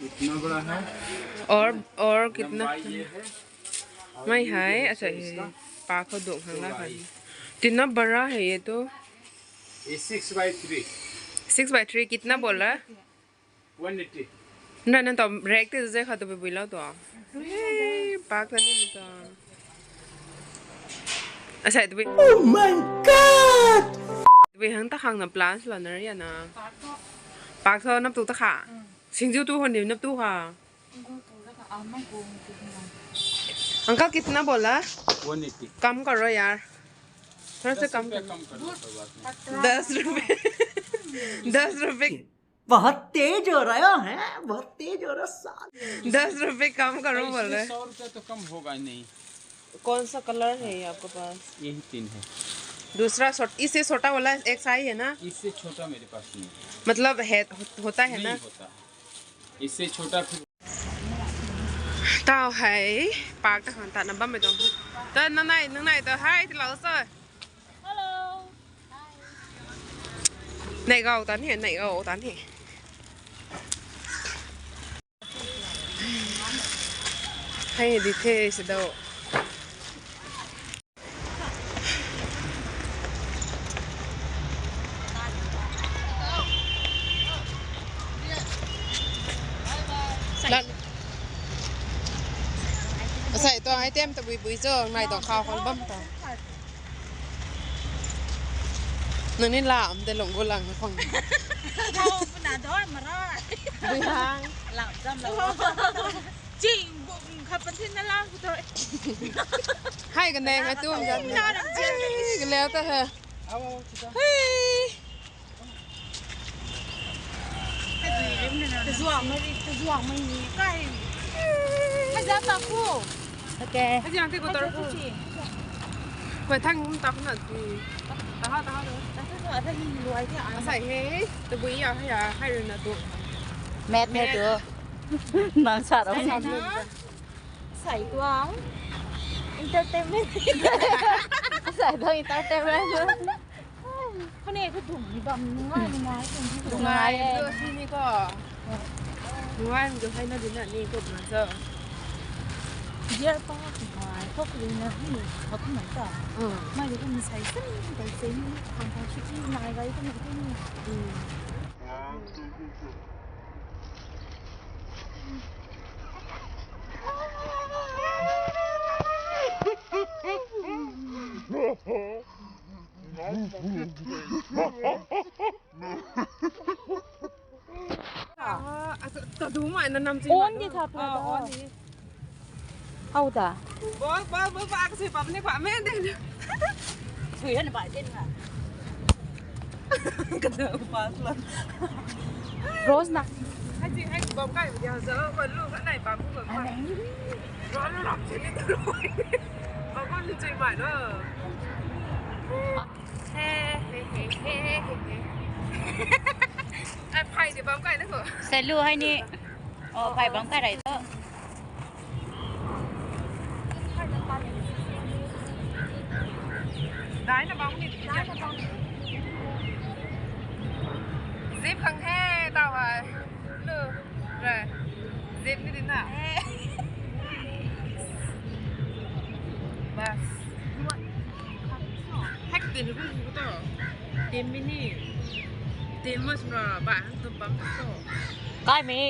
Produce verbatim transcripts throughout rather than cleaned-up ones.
कितना बड़ा है? और और कितना? लंबाई ये है। मैं है, अच्छा, ये पाक हो दो खाना खाने। कितना बड़ा है ये तो? ये six by three. Six by three कितना बोला? One eighty. ना ना, तो रेक ते जे खा तो भी बुला तो। ए, पाक तो नहीं तो। अच्छा, तो भी। Oh my God! तो भी हम तो खाना प्लान्स ला ना या ना। पाक तो ना तू तो खा। सिंजू तू होने ना तू खा। अंकल, कितना बोला? One eighty. कम करो यार, थोड़ा सा कम करो। कम करो, कोई बात नहीं। दस रुपए। दस रुपए। बहुत तेज हो रहा है, बहुत तेज हो रहा है साल। दस रुपए कम करो बोल रहे। सौ रुपया तो कम होगा ही नहीं। कौन सा कलर है ये आपके पास? यही तीन है। दूसरा छोट-, इससे छोटा वाला एक साइज है ना? इससे छोटा मेरे पास नहीं है। मतलब है, हो-, होता है ना? नहीं होता। इससे छोटा फिर। Tau hei, park ta khang ta na bam mei tuang. Ta nang nai, nang nai ta hei, ti lau sa. Hello. Nei gau tan he, nei gau tan he. Hei di the si do. Sai tuang item tabui bui cho, nai tuang khau khon bam ta. Nang ni lam de lung gu lang na khong. Khau puna doi mara. Bui hang. Lam jam lo. Ching bung kha patin na lang ku toi. Hai ka neng hai tuang jan. Ka leo ta ha. Hei. Kazuang mei, kazuang mei ni kai. Kazuang ta ku. Okay. Kazuang te ko tar ku. Koi thang kum ta ku na ti. Taha, taha, taha. Taha, taha, taha, luai the. Asai he. Tabui ya, ya, hai rui na tu. Met, met tu. Nang sa rau. Sai tuang. Entertainment. Sai tuang entertainment. Kane ko tum ni bam nungai nungai tum ni. Nungai e. Nungai e, sini ko. Nungai e, nungai na dina ni ko na sa. Dia pa ko ngai ko ko na ni ko ko na ta. Mai ko ni sai sai ni ko sai ni khang khang shi shi nai gai ko ni ko ni. On di tha pura ta. Hau ta. Bak, bak, bak, bak, kasi pa ni pa men din. Sui han ba din na. Kada upas la. Rose na. Hai ji, hai bam kai dia sa, ba lu ka nai bam ku ba. Ro lu ram chini tu. Ba ko ni chui mai lo. He, he, he, he, he, he. Ai, phai di bam kai na ko. Sai lu hai ni. Oh, phai bam kai rai to. Dai na bam ni. Dai na bam. Zip khang he, tau hai. Lu. Re. Zip ni din na. Bas. Hek din ru ru to. Tim mi ni. Tim mas ra ba han tum bam to. Kai mi.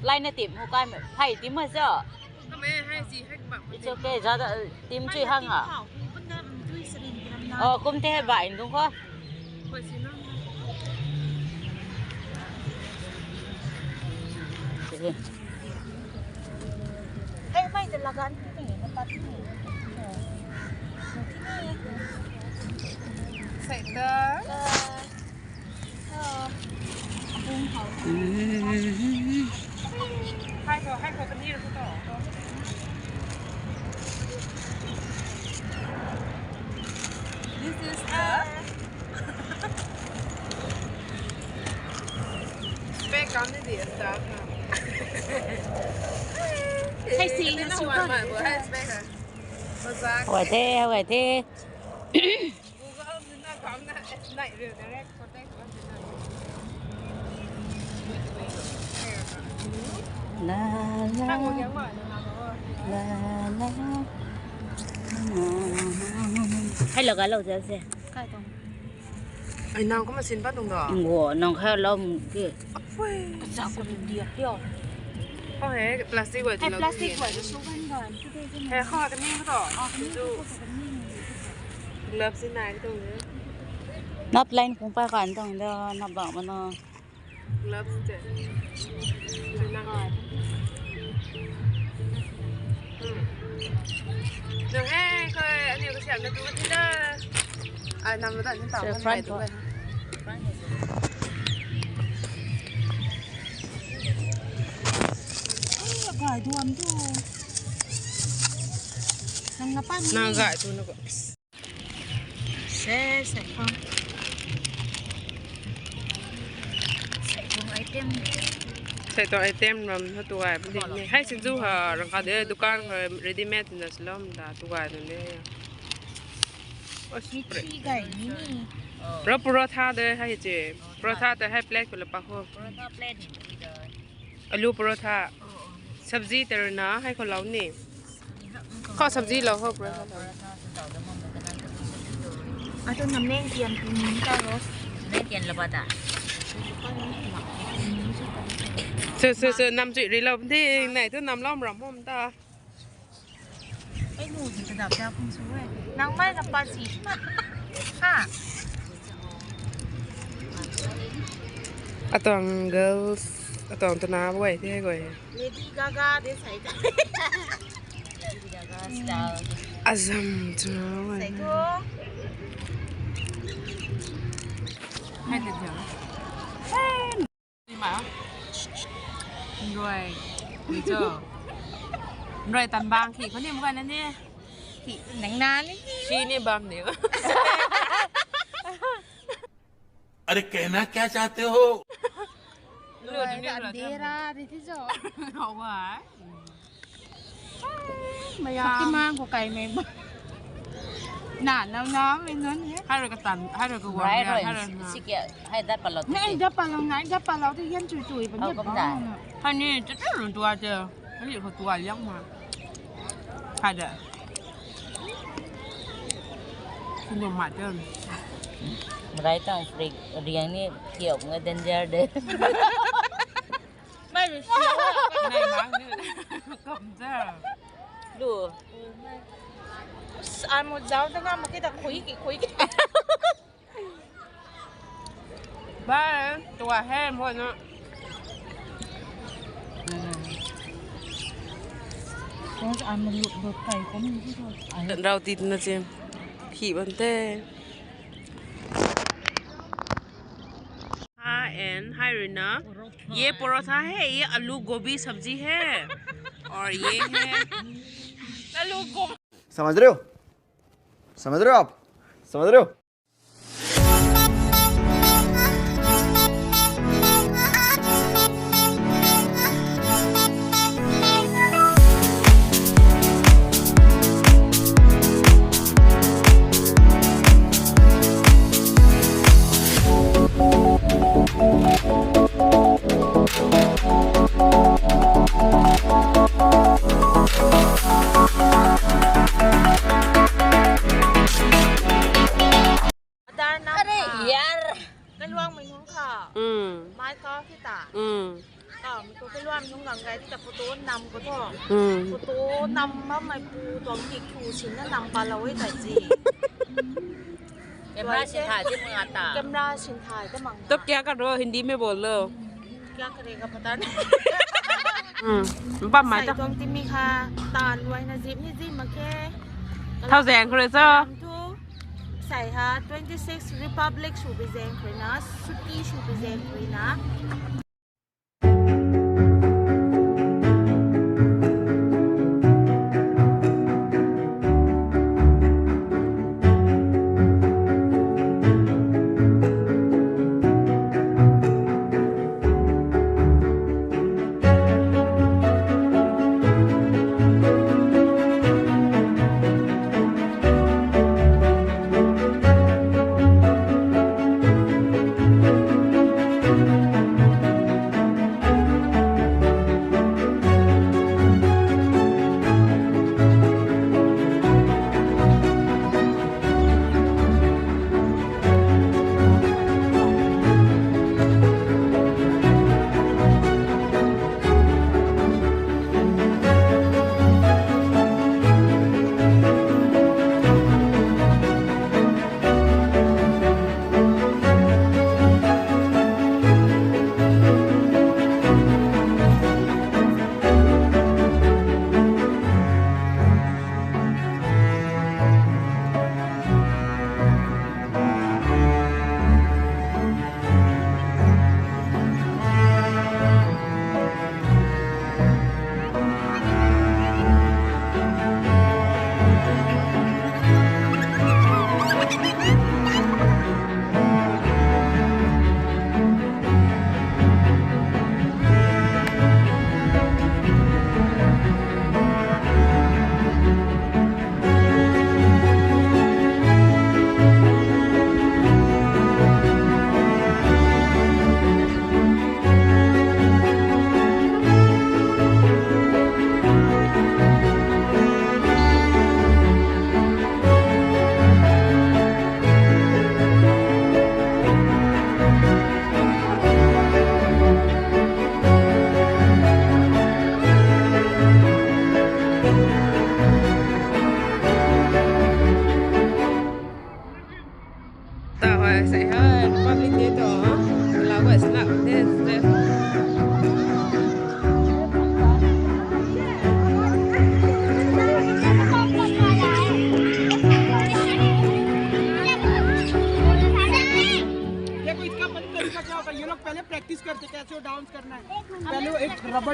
Lai na tim hu kai mi. Phai tim mas jo. Kame hai si hek bam. It's okay. Zada tim chui hang ha. Oh, kum te ba in dung ko. Hei, mai te lagan ni, na pat ni. Sai ta. Hai ko, hai ko, kan ni ko to. This is the Spec kam ni di staff na. Hey, si na suan ma bu hai spec ha. Mazak. Huai the, huai the. Google ni na kam na nai ri direct contact ko ni na. La la la la. Hello, hello, Jesse. Ai, nang kumna sin pat tuang da? Ngo, nang kha lou ki. Apui. Kacha ko dia dia. Kho he, plastic wai. He, plastic wai, so kan da. He, kho ka ning ko. Ah, ka ning ko. Gloves nai tuang. Nap line kung pa kan tuang da, nap bak mana. Gloves te. Nang he, koi aniu kasiamna tu ti da. Ai, nang ta ni ta. Gay duam tu. Nang ngapan. Nang gay tu na ko. Se, se phang. Se phang item. Se tuang item ram ha tu gay pun de. Hei sinju ha rang ka de dukan ha ready made na slom da tu gay na de. Oh, sweet. Gay ni ni. Ro paratha de hei che. Paratha te hei plate ko la pa ho. Paratha plate ni da. Aloo paratha. Sabji tei rui na hei khou lou ni. Khou sabji lou ho, paratha lou. Atu nam neng tian puni ta ro. Neng tian la ba ta. Se, se, se, nam chui ri lou ding nai tu nam lou ram hom ta. Ei nu di ta dap da phung su e. Nang mai na pa si ma. Ha. Atuang girls, atuang tuna boi the goi. Lady Gaga de sai ta. Lady Gaga style. Azam tuna boi. Sai tu. Hai ta jam. Ni ma. Nrui. Ni cho. Nrui tan bang khi khou ni mu kai na ni. Khi nang na ni. Khi ni bam ni. अरे कहना क्या चाहते हो? Nrui ta andhera ri thi cho. Hawa. Maya. Shaktiman khou kai mei ba. Na, na, na, mei nunc he. Hai rui katan, hai rui kawang. Rai ya, rui, hai rui na. Si kia, hai dat palou tu. Nai dat palou, nai dat palou tu yan chui chui pa. Oh, ni kam ba da. Hai ni, tu tu rui tua te. Hai ni khou tua liang ma. Hai da. Sini mat te. Rai tang freak riang ni kiau nga danger de. Mai mi siau. Nai mang ni. Kam za. Lu. Ai mu zau ta ngam ki ta khui ki khui ki. Bye. Tua he mo na. Ai mu lut lut kai ko ni tu. Rau ti na che. Phi ban te. हाँ, and hi Reena. ये परोठा है, ये आलू गोभी सब्जी है, और ये है आलू गोभी। समझ रहे हो? समझ रहे हो आप? समझ रहे हो? Adar na अरे यार। Kaluang mei nunc kha. Hmm. Mai kau thi ta. Hmm. Kau mei khou kaluang nunc gang gai thi ta photo nam khou tho. Hmm. Photo nam bammei pu tuang ki kiu sin na nam palou e ta ji. Camera sin thay ti mak ta. Camera sin thay ta mak ta. तब क्या कर रहे हो? हिंदी में बोल लो। क्या करेगा पता नहीं। Hmm. Bam mai ta. Sai tuang timi kha tan luai na zip ni zip mak khe. Thau zang khou rui cho. Lam thu. Sai ha twenty six Republic sw bi zang khou rui na, suti sw bi zang khou rui na.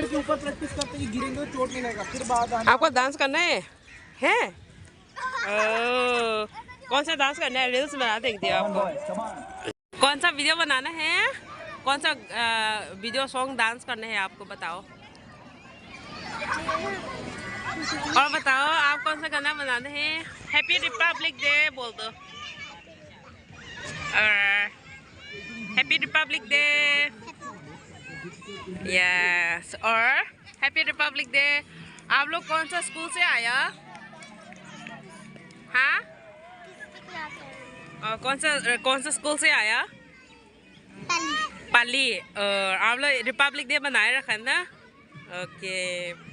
के ऊपर प्रैक्टिस करते कि गिरेंगे तो चोट नहीं लगेगा, फिर बाहर आना। आपको डांस करना है? हैं? ओ, कौन सा डांस करना है? रील्स बना देंगे आपको। कौन सा वीडियो बनाना है? कौन सा वीडियो सॉन्ग डांस करना है आपको, बताओ। और बताओ, आप कौन सा गाना बनाना है? Happy Republic Day बोल दो। और Happy Republic Day। यस, और Happy Republic Day। आप लोग कौन सा स्कूल से आया? हाँ? और कौन सा, कौन सा स्कूल से आया? पाली। और आप लोग रिपब्लिक डे मना रखा है ना? ओके।